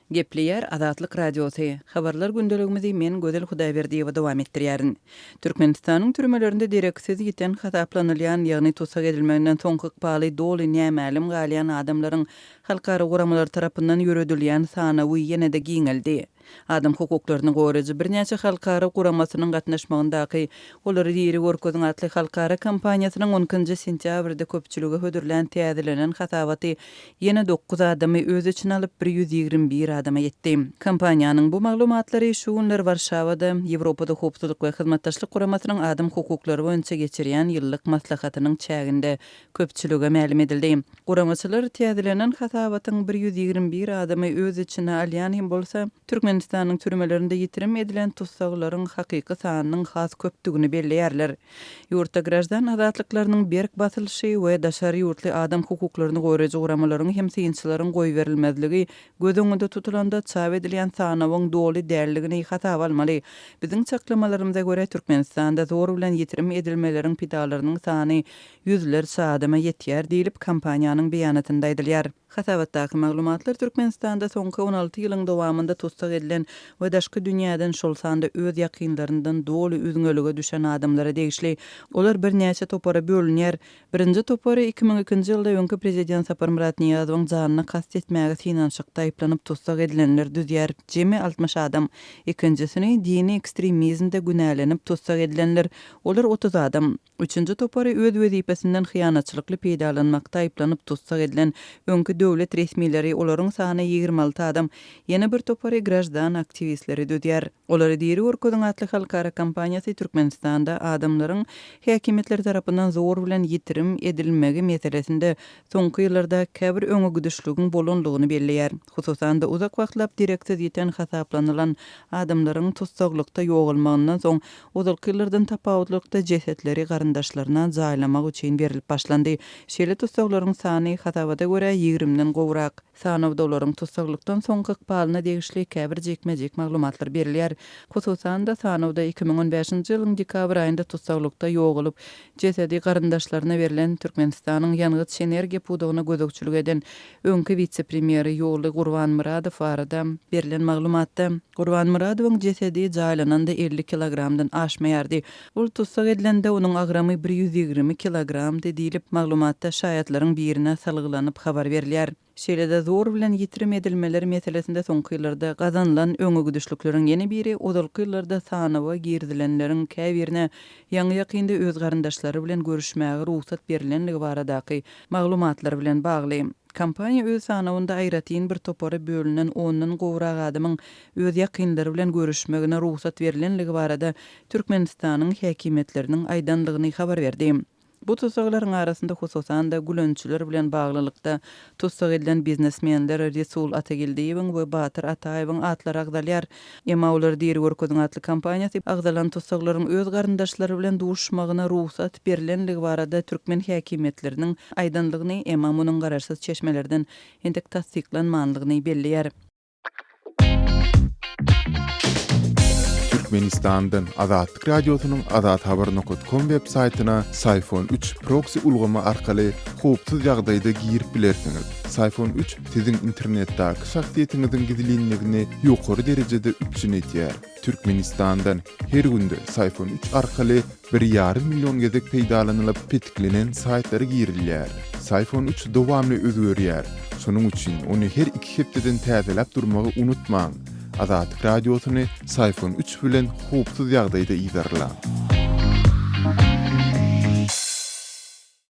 Gepleýär Azatlyk Radiosy, Habarlar gündeligimizi men Gözel Hudaýberdiýewa dowam etdirýärin. Türkmenistanyň türmelerinde dereksiz ýiten hasaplanylýan, ýagny tussag edilmeginden soňky ykbaly doly nämälim galýan adamlaryň halkara guramalary tarapyndan ýöredilýän sanawy ýene-de giňeldi. Adam hukuklaryny goraýjy birnäçe halkara guramasynyň gatnaşmagyndaky Olary diri görkeziň atly halkara kampaniýasynyň on ikinji sentýabrda köpçülige hödürlän täzelenen hasabaty ýene dokuz adamy öz içine alyp, 121 adama ýetdi. Kampaniýanyň bu maglumatlary şu günler Warşawada Ýewropada Howpsuzlyk we Hyzmatdaşlyk Guramasynyň adam hukuklary boýunça geçirýän ýyllyk maslahatynyň çäginde köpçülige mälim edildi. Guramaçylar täzelenen hasabatyň 121 adamy öz içine alýan hem bolsa, Türkmenistanyň türmelerinde ýitirim edilen tussaglaryň hakyky sanynyň has köpdügini belleýärler. Ýurtda graždan azatlyklarynyň berk basylyşy we daşary ýurtly adam hukuklaryny goraýjy guramalaryň hem synçylaryň goýberilmezligi göz öňünde tutulanda çap edilýän sanawyň doly däldigini hasaba almaly. Biziň çaklamalarymyza görä, Türkmenistanda zor bilen ýitirim edilmeleriň pidalarynyň sany ýüzlerçe adama ýetýär diýlip, kompaniýanyň beýanatynda aýdylýar. Hasabatdaky maglumatlar Türkmenistanda soňky 16 ýylyň dowamynda tussag edilen we daşky dünýäden, şol sanda öz ýakynlaryndan doly üzňelige düşen adamlara degişli. Olar birnäçe topara bölünýär. Birinji topary 2002-nji ýylda öňki prezident Saparmyrat Nyýazowyň janyna kast etmäge synanyşykda aýyplanyp tussag edilenler düzýär, jemi 60 adam. Ikinjisini dini ekstremizmde günälenip tussag edilenler, olar 30 adam. Üçünji topary öz wezipesinden hyýanatçylykly peýdalanmakda aýyplanyp tussag edilen öňki döwlet resmileri, olaryň sany 26 adam, ýene bir topary graždan aktiwistleri düzýär. Olary diri görkeziň atly halkara kampaniýasy Türkmenistanda adamlaryň häkimiýetler tarapyndan zor bilen ýitirim edilmegi meselesinde soňky ýyllarda käbir öňegidişligiň bolandygyny belleýär. Hususan-da, uzak wagtlap dereksiz ýiten hasaplanylan adamlaryň tussaglykda ýogalmagyndan soň Ozalky ýyllardan tapawutlylykda jesetleri garyndaşlaryna jaýlamak üçin berlip başlandy. Şeýle tussaglaryň sany, hasabata görä, ýigrimden gowrak. Sanawda olaryň tussaglykdan soňky ykbalyna degişli käbir jikme-jik maglumatlar berilýär. Hususan-da, sanawda 2015-nji ýylyň dekabr aýynda tussaglykda ýogalyp, jesedi garyndaşlaryna berlen Türkmenistanyň ýangyç-energiýa pudagyna gözegçilik eden Öňki wise-premýeri Ýolly Gurbanmyradow barada berlen maglumatda, Gurbanmyradowyň jesedi jaýlananda 50 kilogramdan aşmaýardy. Ol tussag edilende onuň agramy 120 kilogramdy diýlip, maglumatda şaýatlaryň birine salgylanyp habar berilýär. Şeýle-de zor bilen ýitirim edilmeler meselesinde soňky ýyllarda gazanylan öňegidişlikleriň ýene biri ozalky ýyllarda sanawa girizilenleriň käbirine ýaňy-ýakynda öz garyndaşlary bilen görüşmäge rugsat berlenligi baradaky maglumatlar bilen bagly. Kompaniýa öz sanawynda aýratyn bir topara bölünen ondan gowrak adamyň öz ýakynlary bilen görüşmegine rugsat berlenligi barada Türkmenistanyň häkimiýetleriniň aýdanlygyny habar berdi. Bu tussaglaryň arasynda hususan-da gülençiler bilen baglylykda tussag edilen biznesmenler Resul Atageldiýewiň we Batyr Ataýewiň atlary agzalýar. Emma olary diri görkeziň atly kampaniýasy agzalan tussaglaryň öz garyndaşlary bilen duşmagyna rugsat berlenligi barada türkmen häkimiýetleriniň aýdanlygyny, emma munuň garaşsyz çeşmelerden entek tassyklanmanlygyny belleýär. Türkmenistandan Azatlyk Radiosynyň azathabar nokat kom web saýtyna Syfon 3 proksi ulgamy arkaly howpsuz ýagdaýda girip bilersiňiz. Syfon 3 siziň internetdäki şahsyýetiňiziň gizlinligini ýokary derejede üpjün edýär. Türkmenistandan her günde Syfon 3 arkaly bir ýarym million gezek peýdalanylyp petiklenen saýtlara girilýär. Syfon 3 dowamly özgerýär. Şonuň üçin ony her iki hepdeden täzeläp durmagy unutmaň. Azatlyk Radiosyny Syfon 3 bilen howpsuz ýagdaýda yzarlaň.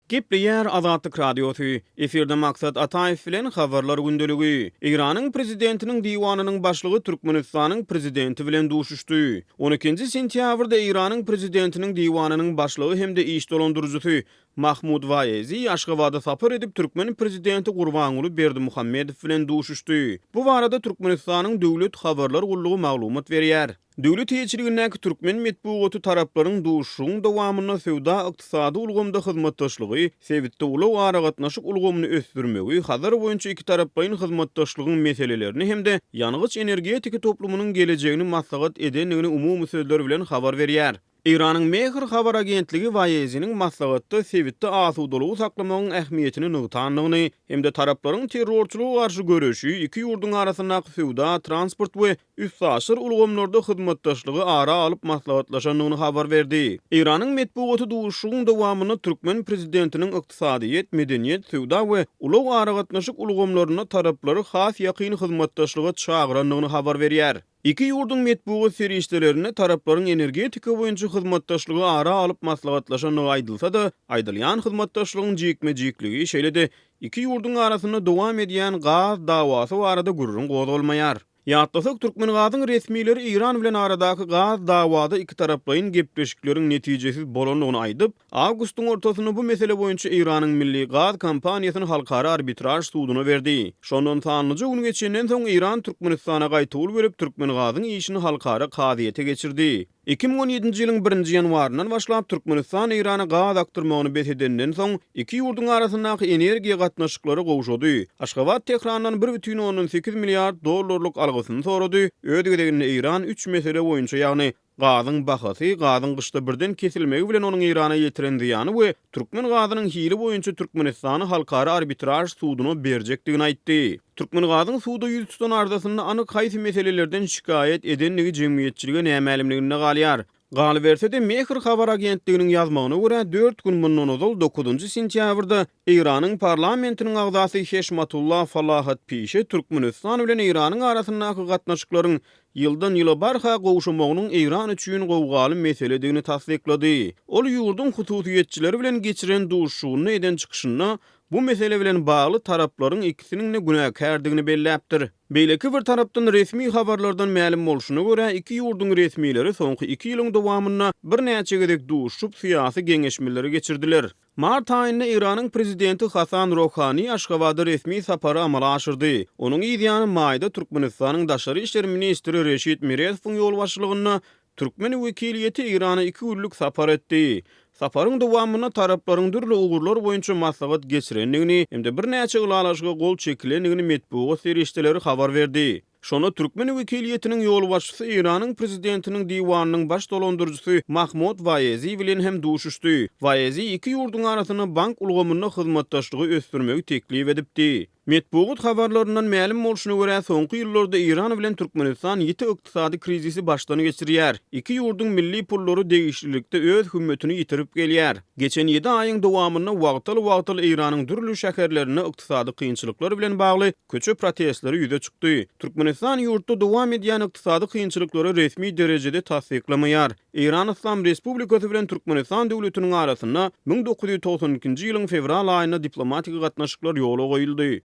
Gepleýär Azatlyk Radiosy, Efirde Maksat Ataýew bilen Habarlar gündeligi. Eýranyň Prezidentiniň diwanynyň başlygy Türkmenistanyň Prezidenti bilen duşuşdy. On ikinji sentýabrda Eýranyň Prezidentiniň diwanynyň başlygy hem-de iş dolandyryjysy Mahmud Waezi Aşgabada sapar edip, türkmen Prezidenti Gurbanguly Berdimuhamedow bilen duşuşdy. Bu barada Türkmenistanyň Döwlet habarlar gullugy maglumat berýär. Döwlet eýeçiligindäki türkmen metbugaty taraplaryň duşuşygyň dowamynda söwda-ykdysady ulgamda hyzmatdaşlygy, sebitde ulag-aragatnaşyk ulgamyny ösdürmegi, Hazar boýunça ikitaraplaýyn hyzmatdaşlygyň meselelerini hem-de ýangyç-energetika toplumynyň gelejegini maslahat edendigini umumy sözler bilen habar berýär. Eýranyň Mehr habar agentligi Waeziniň maslahatda sebitde asudalygy saklamagyň ähmiýetini nygtandygyny hem-de taraplaryň terrorçylyga garşy göreşi, iki ýurduň arasyndaky söwda, transport we üstaşyr ulgamlarda hyzmatdaşlygy ara alyp maslahatlaşandygyny habar berdi. Eýranyň metbugaty duşuşygyň dowamynda türkmen prezidentiniň ykdysadyýet, medeniýet, söwda we ulag-aragatnaşyk ulgamlarynda taraplary has ýakyn hyzmatdaşlyga çagyrandygyny habar berýär. Iki ýurduň metbugat serişdelerinde taraplaryň energetika boýunça hyzmatdaşlygy ara alyp maslahatlaşandygy aýdylsa-da, aýdylýan hyzmatdaşlygyň jikme-jikligi, şeýle-de iki ýurduň arasynda dowam edýän gaz dawasy barada gürrüň gozgalmaýar. Ýatlasak, Türkmengazyň resmileri Eýran bilen aradaky gaz dawada ikitaraplaýyn gepleşikleriň netijesiz bolandygyny aýdyp, Awgustyň ortasynda bu mesele boýunça Eýranyň milli gaz kompaniýasyny halkara arbitraž suduna berdi. Şondan sanlyja gün geçenden soň Eýran Türkmenistana gaýtawul berip, Türkmengazyň işini halkara kazyýete geçirdi. 2017-nji ýylyň birinji ýanwaryndan başlap Türkmenistan Eýrana gaz akdyrmagyny bes edenden soň, iki ýurduň arasyndaky energiýa gatnaşyklary gowşady. Aşgabat Tährandan 1,8 milliard dollarlyk algysyny sorady, öz gezeginde Eýran üç mesele boýunça, ýagny Gazyň bahasy, gazyň gyşda birden kesilmegi bilen onuň Eýrana ýetiren zyýany we türkmen gazynyň hili boýunça Türkmenistany halkara arbitraž suduna berjekdigini aýtdy. Türkmengazyň suda ýüz tutan arzasynda anyk haýsy meselelerden şikaýat edendigi jemgyýetçilige nämälimliginde galýar. Galyberse-de, Mehr habar agentliginiň ýazmagyna görä, dört gün mundan ozal, dokuzynjy sentýabrda Eýranyň parlamentiniň agzasy Heşmatullah Falahatpişe Türkmenistan bilen Eýranyň arasyndaky gatnaşyklaryň ýyldan-ýyla barha gowşamagynyň Eýran üçin gowgaly meseledigini tassyklady. Ol ýurduň hususyýetçileri bilen geçiren duşuşygynda eden çykyşynda bu mesele bilen bagly taraplaryň ikisiniň-de günäkärdigini belläpdir. Beýleki bir tarapdan resmi habarlardan mälim bolşuna görä, iki ýurduň resmileri soňky iki ýylyň dowamynda birnäçe gezek duşuşyp, syýasy geňeşmeleri geçirdiler. Mart aýynda Eýranyň prezidenti Hasan Rohani Aşgabada resmi sapary amala aşyrdy. Onuň yz ýany maýda Türkmenistanyň daşary işler ministri Reşit Meredowyň ýolbaşçylygynda türkmen wekiliýeti Eýrana iki günlük sapar etdi. Saparyň dowamynda taraplaryň dürli ugurlar boýunça maslahat geçirendigini hem-de birnäçe ylalaşyga gol çekilendigini metbugat serişdeleri habar berdi. Şonda türkmen wekiliýetiniň ýolbaşçysy Eýranyň Prezidentiniň diwanynyň baş dolandyryjysy Mahmod Waezi bilen hem duşuşdy. Waezi iki ýurduň arasynda bank ulgamynda hyzmatdaşlygy ösdürmegi teklip edipdi. Metbugat habarlaryndan mälim bolşuna görä, soňky ýyllarda Eýran bilen Türkmenistan ýiti ykdysady krizisi başdan geçirýär. Iki ýurduň milli pullary degişlilikde öz hümmetini ýitirip gelýär. Geçen ýedi aýyň dowamynda wagtal-wagtal Eýranyň dürli şäherlerinde ykdysady kynçylyklar bilen bagly Köçe protestleri ýüze çykdy. Türkmenistan ýurtda dowam edýän ykdysady kynçylyklary resmi derejede tassyklamaýar. Eýran Yslam Respublikasy bilen Türkmenistan döwletiniň arasynda 1992-nji ýylyň fewral aýynda diplomatik gatnaşyklar ýola goýuldy.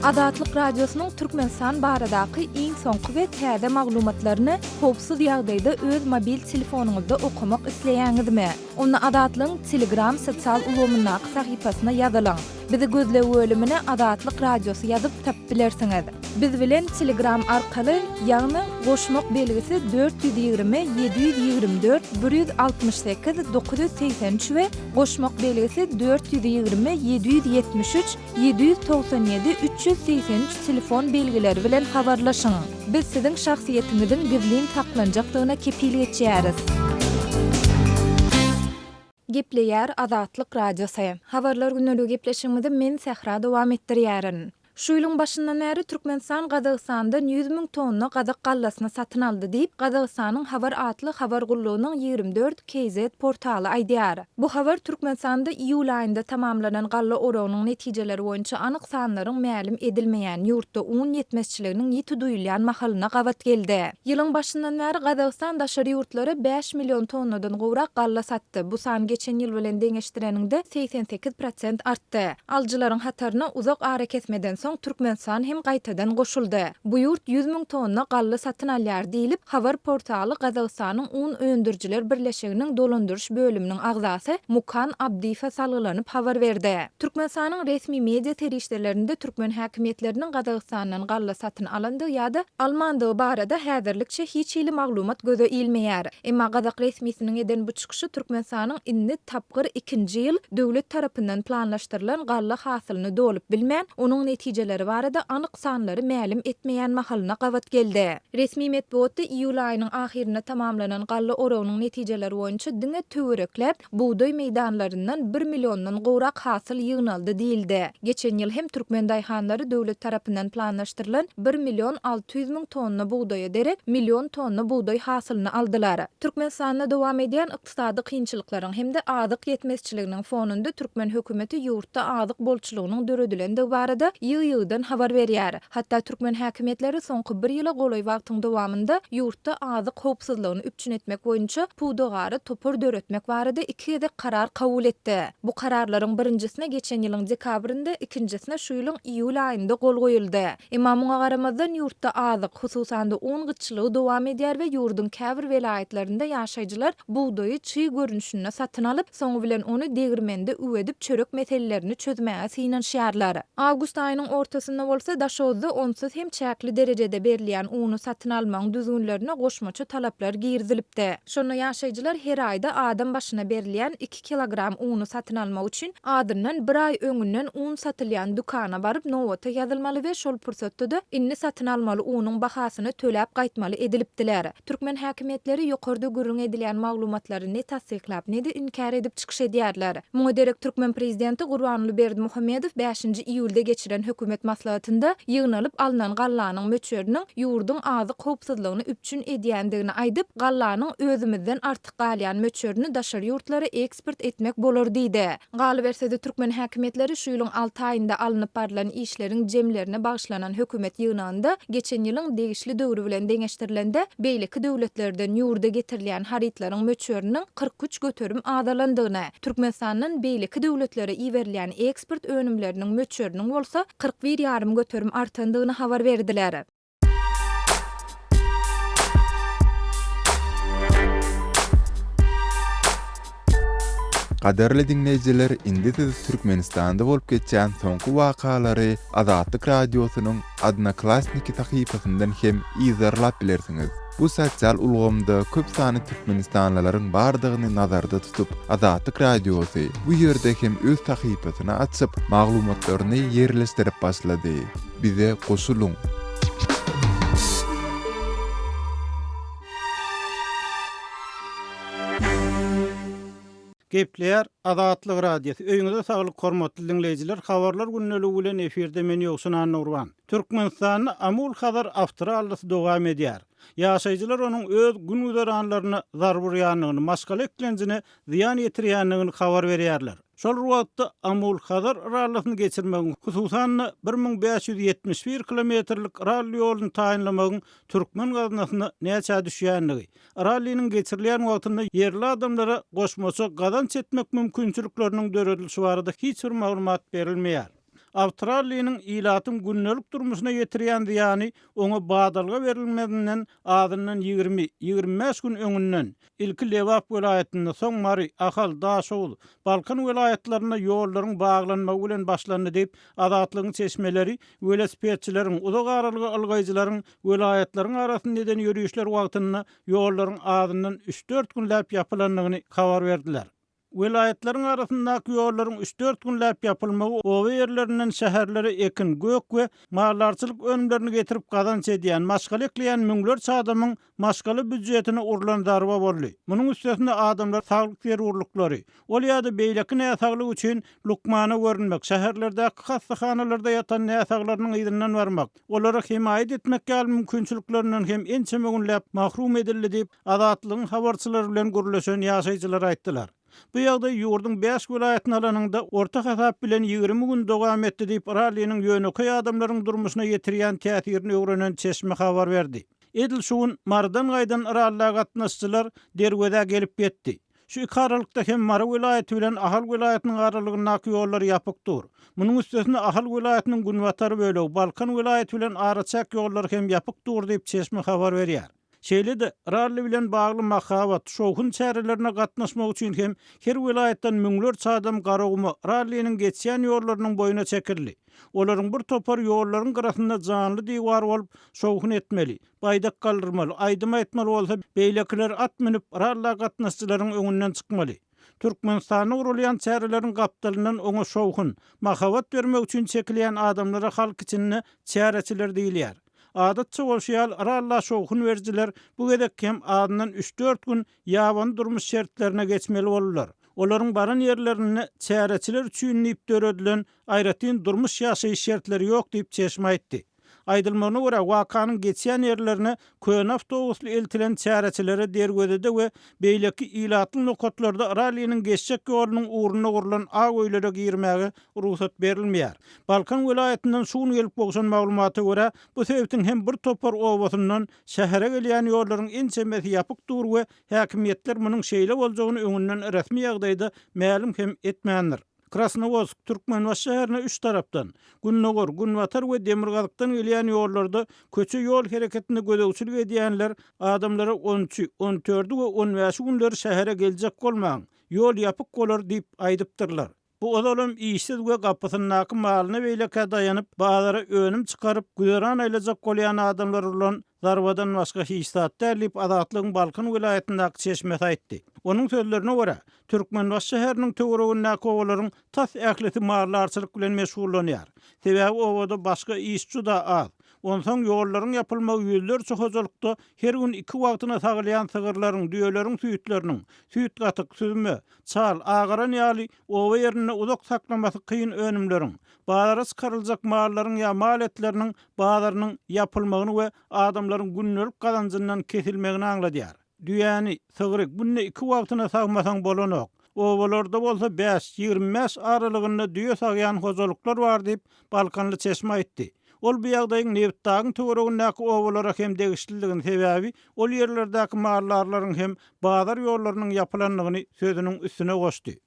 Azatlyk Radiosynyň Türkmenistan baradaky iň soňky we täze maglumatlaryny howpsuz ýagdaýda öz mobil telefonyňyzda okamak isleýäňizmi? Onda Azatlygyň Telegram sosial ulgamyndaky sahypasyna ýazylyň. Bizi gözleg bölümine Azatlyk Radiosy ýazyp tapyp bilersiňiz. Biz bilen Telegram arkaly, ýagny goşmak belgisi 420 724 168 983 we goşmak belgisi 420 773 797 383 telefon belgileri bilen habarlaşyň. Biz siziň şahsyýetiňiziň gizlin saklanjakdygyna kepil geçýäris. Gepleýär Azatlyk Radiosy. Habarlar gündeligi gepleşigimizi men Sähra dowam etdirýärin. Şu ýylyň başyndan bäri Türkmenistan Gazagystandan 100 müň tonna gazak gallasyny satyn aldy diýip, Gazagystanyň Habar atly habar gullugynyň 24 KZ portaly aýdýar. Bu habar Türkmenistanda iýul aýynda tamamlanan galla oragynyň netijeleri boýunça anyk sanlaryň mälim edilmeýän, ýurtda un ýetmezçiliginiň ýiti duýulýan mahalyna gabat geldi. Ýylyň başyndan bäri Gazagystan daşary ýurtlara bäş million tonnadan gowrak galla satdy, bu san geçen ýyl bilen deňeşdireniňde 88 prosent artdy. Alyjylaryň hataryna uzak arakesmeden soň Türkmenistan hem gaýtadan goşuldy. Bu ýurt 100 müň tonna galla satyn alýar diýlip, habar portaly Gazagystanyň un öndürijiler birleşiginiň dolandyryş bölüminiň agzasy Mukan Abdyýewe salgylanyp habar berdi. Türkmenistanyň resmi media serişdelerinde türkmen häkimiýetleriniň Gazagystandan galla satyn alandygy ýa-da almandygy barada häzirlikçe hiç hili maglumat göze ilmeýär. Emma gazak resmisiniň eden bu çykyşy Türkmenistanyň indi tapgyr ikinji ýyl döwlet tarapyndan planlaşdyrylan galla hasylyny dolup bilmän, onuň netijesinde. netijeleri barada anyk sanlary mälim etmeýän mahalyna gabat geldi. Resmi metbugatda iýul aýynyň ahyrynda tamamlanan galla oragynyň netijeleri boýunça diňe töwerekläp bugdaý meýdanlaryndan bir milliondan gowrak hasyl ýygnaldy diýildi. Geçen ýyl hem türkmen daýhanlary döwlet tarapyndan planlaşdyrylan bir million 600 müň tonna bugdaýa derek million tonna bugdaý hasylyny aldylar. Türkmenistanda dowam edýän ykdysady kynçylyklaryň hem-de azyk ýetmezçiliginiň fonunda türkmen hökümeti ýurtda azyk bolçulygynyň döredilendigi barada ýygy-ýygydan habar berýär. Hatda türkmen häkimiýetleri soňky bir ýyla golaý wagtyň dowamynda ýurtda azyk howpsuzlygyny üpjün etmek boýunça pudagara topar döretmek barada iki gezek karar kabul etdi. Bu kararlaryň birinjisine geçen ýylyň dekabrynda, ikinjisine şu ýylyň iýul aýynda gol goýuldy. Emma muňa garamazdan, ýurtda azyk, hususan-da un gytçylygy dowam edýär we ýurduň käbir welaýatlarynda ýaşaýjylar bugdaýy çyg görnüşinde satyn alyp, soňy bilen ony degirmende üwedip çörek meselelerini çözmäge synanyşýarlar. Awgust aýynyň ortasynda bolsa Daşoguzda onsuz hem çäkli derejede berilýän uny satyn almagyň düzgünlerine goşmaça talaplar girizilipdi. Şonda ýaşaýjylar her aýda adam başyna berilýän iki kilogram uny satyn almak üçin azyndan bir aý öňünden un satylýan dükana baryp nobata ýazylmaly we şol pursatda-da indi satyn almaly unuň bahasyny töläp gaýtmaly edilipdiler. Türkmen häkimiýetleri ýokarda gürrüň edilýän maglumatlary ne tassyklap, ne-de inkär edip çykyş edýärler. Muňa derek türkmen prezidenti Gurbanguly Berdimuhamedow bäşinji iýulda geçiren hökümet maslahatynda ýygnalyp alnan gallanyň möçberiniň ýurduň azyk howpsuzlygyny üpjün edýändigini aýdyp, gallanyň özümizden artyk galýan möçberini daşary ýurtlara eksport etmek bolar diýdi. Galyberse-de, türkmen häkimiýetleri şu ýylyň alty aýynda alnyp barlan işleriň jemlerine bagyşlanan hökümet ýygnagynda geçen ýylyň degişli döwri bilen deňeşdirilende, beýleki döwletlerden ýurda getirilýän harytlaryň möçberiniň 43% azalandygyny, Türkmenistandan beýleki döwletlere iberilýän eksport önümleriniň möçberiniň bolsa 41 ýarym göterim artandygyny habar berdiler. Gadyrly diňleýjiler indi siz Türkmenistanda bolup geçýän soňky wakalary Azatlyk Radiosynyň Odnoklassniki sahypasyndan hem yzarlap bilersiňiz. Bu sosial ulgamda köp sanly türkmenistanlylaryň bardygyny nazarda tutup, Azatlyk Radiosy bu ýerde hem öz sahypasyny açyp, maglumatlaryny ýerleşdirip başlady. Bize goşulyň! Gepleýär Azatlyk Radiosy. Öýüňize saglyk hormatly diňleýjiler! Habarlar gündeligi bilen efirde men Ýowşan Annagurban. Türkmenistanda Amul-Hazar awtorallisy dowam edýär. Ýaşaýjylar onuň öz gün-güzeranlaryna zarba urýandygyny, maşgala eklenjine zyýan ýetirýändigini habar berýärler. Şol bir wagtda, Amul-Hazar rallisyny geçirmegiň, hususan-da, 1571 kilometrlik ralli ýoluny taýynlamagyň türkmen gaznasyna näçä düşýändigi, ralliniň geçirilýän wagtynda ýerli adamlara goşmaça gazanç etmek mümkinçilikleriniň döredilişi barada hiç bir maglumat berilmeýär. Awtoralliniň ilatyň gündelik durmuşyna ýetirýän zyýany oňa badalga berilmezinden azyndan ýigrimi, 25 gün öňünden, Ilki Lebap welaýatynda, soň Mary, Ahal, Daşoguz, Balkan welaýatlarynda ýollaryň baglanmagy bilen başlandy diýip, Azatlygyň çeşmeleri welosipedçileriň, uzak aralyga ylgaýjylaryň welaýatlaryň arasynda eden ýörişleri wagtynda ýollaryň azyndan üç-dört günläp ýapylandygyny habar berdiler. Welaýatlaryň arasyndaky ýollaryň üç-dört günläp ýapylmagy oba ýerlerinden şäherlere ekin, gök we maldarçylyk önümlerini getirip gazanç edýän, maşgala ekleýän müňlerçe adamyň maşgala býujetine urlan zarba boldy. Munuň üstesine adamlar saglyk zerurlyklary, ol ýa-da beýleki näsaglyk üçin lukmana görünmek, şäherlerdäki hassahanalarda ýatan näsaglarynyň yzyndan barmak, olara hemaýat etmek ýaly mümkinçiliklerinden hem ençeme günläp mahrum edildi diýip, Azatlygyň habarçylary bilen gürleşen ýaşaýjylar aýtdylar. Bu ýagdaý ýurduň bäş welaýatyny alanyňda, orta hasap bilen 20 gün dowam etdi diýip, ralliniň ýönekeý adamlaryň durmuşyna ýetirýän täsirini öwrenen çeşme habar berdi. Edil şu gün Marydan gaýdan ralla gatnaşyjylar Derwezä gelip ýetdi. Şu iki aralykda hem Mary welaýaty bilen Ahal welaýatynyň aralygyndaky ýollar ýapyk dur. Munuň üstesine Ahal welaýatynyň günbatar bölegi, Balkan welaýaty bilen araçäk ýollary hem ýapyk dur diýip, çeşme habar berýär. Şeýle-de, ralli bilen bagly mahabat, şowhun çärelerine gatnaşmak üçin hem her welaýatdan müňlerçe adam Garaguma, ralliniň geçýän ýollarynyň boýuna çekildi. Olaryň bir topary ýollaryň gyrasynda janly diwar bolup, şowhun etmeli, baýdak galdyrmaly, aýdym aýtmaly bolsa, beýlekiler at münüp, ralla gatnaşyjylaryň öňünden çykmaly. Türkmenistanda guralýan çäreleriň gapdalyndan oňa şowhun, mahabat bermek üçin çekilýän adamlara halk içinde çäreçiler diýilýär. Adatça bolşy ýaly, ralla şowhun berijiler bu gezek hem azyndan üç-dört gün ýabany durmuş şertlerine geçmeli boldular. Olaryň baran ýerlerinde çäreçiler üçin diýip döredilen aýratyn durmuş-ýaşaýyş şertleri ýok diýip, çeşme aýtdy. Aýdylmagyna görä, wakanyň geçýän ýerlerine köne awtobusly eltilen çäreçilere Derwezede we beýleki ilatly nokatlarda ralliniň geçjek ýolunyň ugrunda gurlan ak öýlere girmäge rugsat berilmeýär. Balkan welaýatyndan şu gün gelip gowşan maglumata görä, bu sebitiň hem bir topar obasyndan şähere gelýän ýollaryň ençemesi ýapyk dur we häkimiýetler munuň şeýle boljagyny öňünden resmi ýagdaýda mälim hem etmändir. Krasnowodsk, Türkmenbaşy şäherine üç tarapdan, gündogar, günbatar we demirgazykdan gelýän ýollarda köçe-ýol hereketine gözegçilik edýänler adamlara on üçi, on dördi we on bäşi günleri şähere geljek bolmaň, ýol ýapyk bolar diýip aýdypdyrlar. Bu ozalam işsiz we gapysyndaky malyna beýlekä daýanyp, bazara önüm çykaryp, güzeran aýlajak bolýan adamlara urlan zarbadan başga hiç zat däl diýip, Azatlygyň Balkan welaýatyndaky çeşmesi aýtdy. Onuň sözlerine görä, Türkmenbaşy şäheriniň töweregindäki obalaryň tas ählisi maldarçylyk bilen meşgullanýar. Sebäbi obada başga iş juda az. Onsoň ýollaryň ýapylmagy ýüzlerçe hojalykda her gün iki wagtyna sagylýan sygyrlaryň, düýeleriň süýtleriniň, süýt-gatyk, süzme, çal, agaran ýaly oba ýerinde uzak saklamasy kyn önümleriň, bazara çykaryljak mallaryň ýa mal etleriniň bazarynyň ýapylmagyny we adamlaryň gündelik gazanjyndan kesilmegini aňladýar. Düýäni, sygry günde iki wagtyna sagmasaň bolanok. Obalarda bolsa bäş, 25 aralygynda düýe sagýan hojalyklar bar diýip, balkanly çeşme aýtdy. Ol bu ýagdaýyň Nebitdagyň töweregindäki obalara hem degişlidigini, sebäbi ol ýerlerdäki maldarlaryň hem bazar ýollarynyň ýapylandygyny sözüniň üstüne goşdy.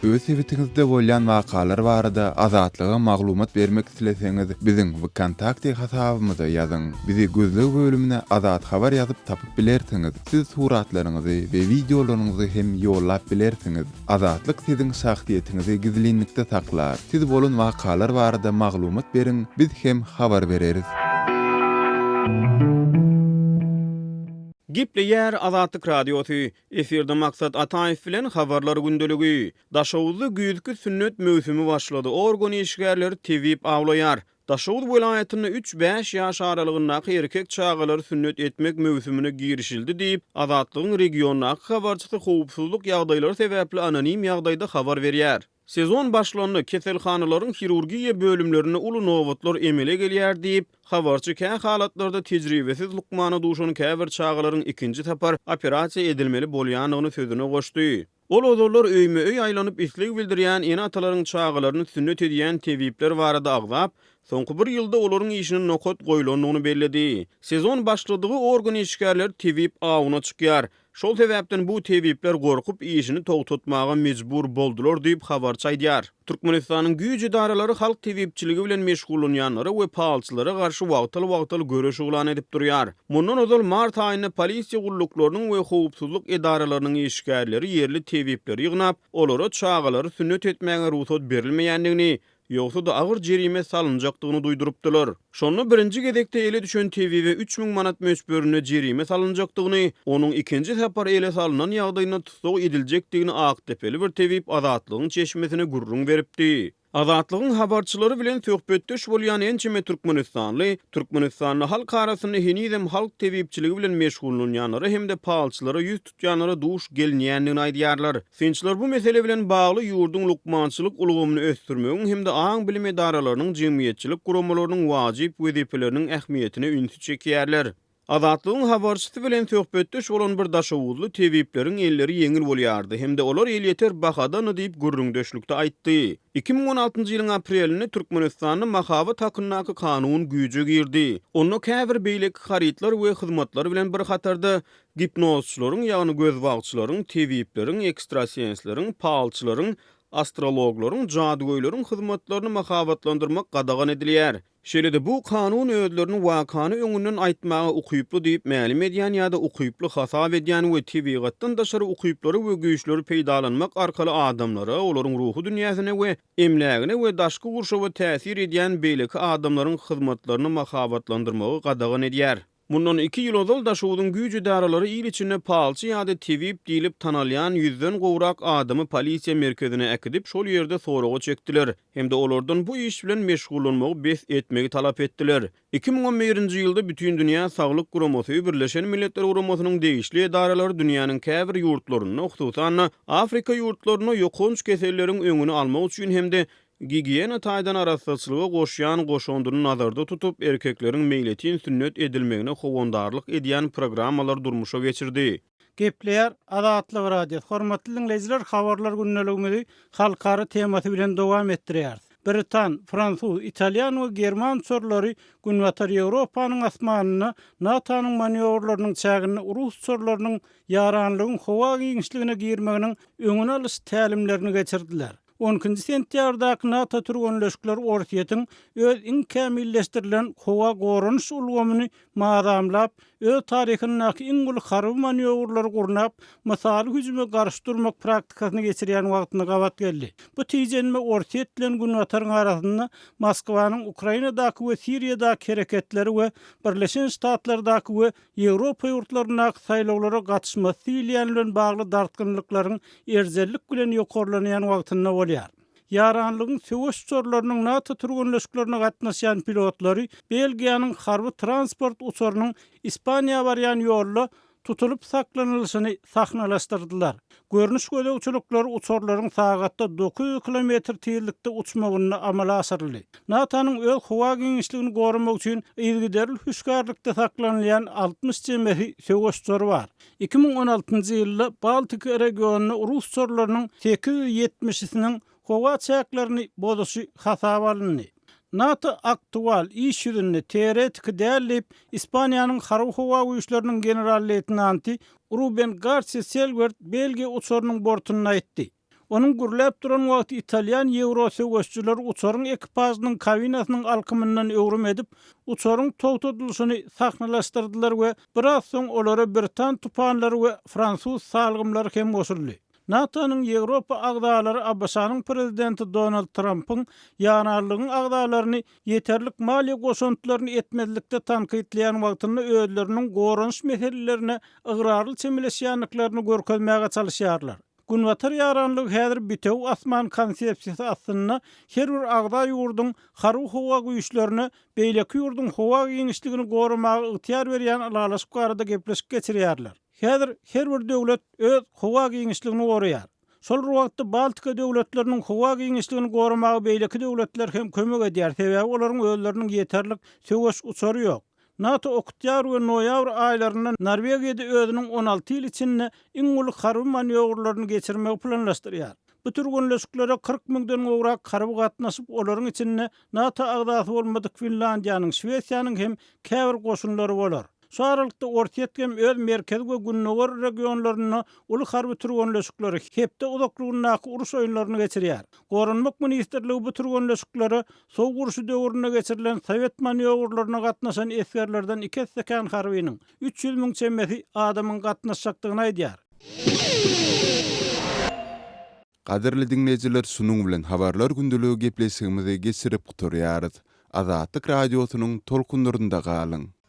Öz sebitiňizde bolýan wakalar barada Azatlyga maglumat bermek isleseňiz, biziň Wkontakte hasabymyza ýazyň. Bizi gözleg bölümine Azat Habar ýazyp tapyp bilersiňiz. Siz suratlaryňyzy we wideolaryňyzy hem ýollap bilersiňiz. Azatlyk siziň şahsyýetiňizi gizlinlikde saklar. Siz bolan wakalar barada maglumat beriň, biz hem habar bereris. Gepleýär Azatlyk Radiosy, Efirde Maksat Ataýew bilen Habarlar gündeligi. Daşoguzda güýzki sünnet möwsümi başlady, organ işgärleri tebip awlaýar. Daşoguz welaýatynda üç-bäş ýaş aralygyndaky erkek çagalary sünnet etmek möwsümine girişildi diýip, Azatlygyň regiondaky habarçysy howpsuzlyk ýagdaýlary sebäpli anonim ýagdaýda habar berýär. Sezon başlandy, keselhanalaryň hirurgiýa bölümlerinde uly nobatlar emele gelýär diýip, habarçy kä halatlarda tejribesiz lukmana duşan käbir çagalaryň ikinji sapar operasiýa edilmeli bolýandygyny sözüne goşdy. Ol ozallar öýme-öý aýlanyp isleg bildirýän ene-atalaryň çagalaryny sünnet edýän tebipler barada agzap, soňky bir ýylda olaryň işine nokat goýlandygyny belledi. Sezon başladygy organ işgärleri tebip awuna çykýar. Şol sebäpden bu tebipler gorkup işini togtatmaga mejbur boldular diýip, habarçy aýdýar. Türkmenistanyň güýç edaralary halk tebipçiligi bilen meşgullanýanlara we palçylara garşy wagtal-wagtal göreş yglan edip durýar. Mundan ozal mart aýynda polisiýa gulluklarynyň we howpsuzlyk edaralarynyň işgärleri ýerli tebipleri ýygnap, olara çagalary sünnet etmäge rugsat berilmeýändigini, ýogsa-da agyr jerime salynjakdygyny duýdurypdylar. Şonda birinji gezekde ele düşen tebibe 3000 manat möçberinde jerime salynjakdygyny, onuň ikinji sapar ele salnan ýagdaýynda tussag ediljekdigini akdepeli bir tebip Azatlygyň çeşmesine gürrüň beripdi. Azatlygyň habarçylary bilen söhbetdeş bolýan ençeme türkmenistanly Türkmenistanda halk arasynda henizem halk tebipçiligi bilen meşgullanýanlara hem-de palçylara ýüz tutýanlara duş gelinýändigini aýdýarlar. Synçylar bu mesele bilen bagly ýurduň lukmançylyk ulgamyny ösdürmegiň hem-de aň-bilim edaralarynyň, jemgyýetçilik guramalarynyň wajyp wezipeleriniň ähmiýetine ünsi çekýärler. Azatlygyň habarçysy bilen söhbetdeş bolan bir daşoguzly tebipleriň elleri ýeňil bolýardy hem-de olar elýeter bahadany diýip gürrüňdeşlikde aýtdy. 2016-njy ýylyň aprelinde Türkmenistanda mahabat hakyndaky kanun güýje girdi. Onda käbir beýleki harytlar we hyzmatlar bilen bir hatarda Gipnozçylaryň, ýagny gözbagçylaryň, tebipleriň, ekstrasensleriň, palçylaryň, astrologlaryň, jadygöýleriň hyzmatlaryny mahabatlandyrmak gadagan edilýär. Şeýle-de bu kanun özlerini wakany öňünden aýtmaga ukyply diýip mälim edýän ýa-da ukyply hasap edýän we tebigatdan daşary ukyplary we güýçleri peýdalanmak arkaly adamlara, olaryň ruhy dünýäsine we emlägine we daşky gurşawa täsir edýän beýleki adamlaryň hyzmatlaryny mahabatlandyrmagy gadagan edýär. Mundan iki ýyl ozal Daşoguzyň güýç edaralary il içinde palçy ýa-da tebip diýlip tanalýan ýüzden gowrak adamy polisiýa merkezine äkidip, şol ýerde soraga çekdiler hem-de olardan bu iş bilen meşgullanmagy bes etmegi talap etdiler. 2011-nji ýylda Bütindünýä Saglyk Guramasy, Birleşen Milletler Guramasynyň degişli edaralary dünýäniň käbir ýurtlarynda, hususan-da, Afrika ýurtlarynda ýokanç keselleriň öňüni almak üçin hem-de Gigiýena taýdan arassaçylyga goşýan goşandyny nazarda tutup, erkekleriň meýletin sünnet edilmegine howandarlyk edýän programmalary durmuşa geçirdi. Gepleýär Azatlyk Radiosy. Hormatly diňleýjiler, habarlar gündeligimizi halkara temasy bilen dowam etdirýäris. Britan, fransuz, italýan we german uçarlary Günbatar Ýewropanyň asmanynda NATO-nyň manýowrlarynyň çäginde rus uçarlarynyň ýaranlygyň howa giňişligine girmeginiň öňüni alyş tälimlerini geçirdiler. On ikinji sentýabrdaky NATO türgenleşikleri Orsýetiň öz iň kämilleşdirilen howa goranyş ulgamyny mazamlap, öz taryhyndaky iň uly harby manýowrlary gurnap, mysaly hüjüme garşy durmak praktikasyny geçirýän wagtyna gabat geldi. Bu tijenme Orsýet bilen Günbataryň arasynda Moskwanyň Ukrainadaky we Siriýadaky hereketleri we Birleşen Ştatlardaky we Ýewropa ýurtlaryndaky saýlawlara gatyşmasy diýilýän bilen bagly dartgynlyklaryň erjellik bilen ýokarlanýan wagtynda bolýar. Ýaranlygyň söweş uçarlarynyň NATO türgenleşiklerine gatnaşýan pilotlary Belgiýanyň harby transport uçarynyň Ispaniýa barýan ýolda tutulyp saklanylyşyny sahnalaşdyrdylar. Görnüş gözegçilikleri uçarlaryň sagatda 900 kilometr tizlikde uçmagynda amala aşyryldy. NATO-nyň öz howa giňişligini goramak üçin yzygiderli hüşgärlikde saklanylýan 60 çemesi söweş uçary bar. 2016-njy ýylda Baltika regionynda rus uçarlarynyň 870-siniň howa çäklerini bozuşy hasaba alyndy. NATO aktual, iş ýüzünde, teoretiki däl diýip, Ispaniýanyň Harby-howa güýçleriniň general-leýtenanty Ruben Garsiýa Selwert Belgiýa uçarynyň bortunda aýtdy. Onuň gürläp duran wagty italýan ýewro söweşijileri uçaryň ekipažynyň kabinasynyň alkymyndan öwrüm edip, uçaryň togtadylyşyny sahnalaşdyrdylar we biraz soň olara britan tupanlary we fransuz salgymlary hem goşuldy. NATO-nyň Ýewropa agzalary ABŞ-nyň prezidenti Donald Trampyň ýanarlygyň agzalaryny ýeterlik maliýe goşantlaryny etmezlikde tankytlaýan wagtynda özleriniň goranyş meselelerine ygrarly çemeleşýändiklerini görkezmäge çalyşýarlar. Günbatar ýaranlygy häzir bitewi asman konsepsiýasy astynda her bir agza ýurduň harby-howa güýçlerine beýleki ýurduň howa giňişligini goramaga ygtyýar berýän ylalaşyk barada gepleşik geçirýärler. Häzir her bir döwlet öz howa giňişligini goraýar. Şol bir wagtda Baltika döwletleriniň howa giňişligini goramaga beýleki döwletler hem kömek edýär, sebäbi olaryň özleriniň ýeterlik söweş uçary ýok. NATO oktýabr we noýabr aýlarynda Norwegiýada özüniň 16 ýyl içinde iň uly harby manýowrlaryny geçirmegi planlaşdyrýar. Bu türgenleşiklere 40 müňden gowrak harby gatnaşyp, olaryň içinde NATO agzasy bolmadyk Finlandiýanyň, Şwesiýanyň hem käbir goşunlary bolar. Şu aralykda Orsýet hem öz merkezi we gündogar regionlarynda uly harby türgenleşikleri, hepde uzaklygyndaky uruş oýunlaryny geçirýär. Goranmak ministrligi bu türgenleşiklere Sowuk urşy döwründe geçirilen sowet manýowrlaryna gatnaşan esgerlerden iki esse kän harbynyň, 300 müň çemesi adamyň gatnaşjakdygyny aýdýar. Gadyrly diňleýjiler şunuň bilen Habarlar gündeligi gepleşigimizi geçirip gutarýarys. Azatlyk Radiosynyň tolkunlarynda galyň!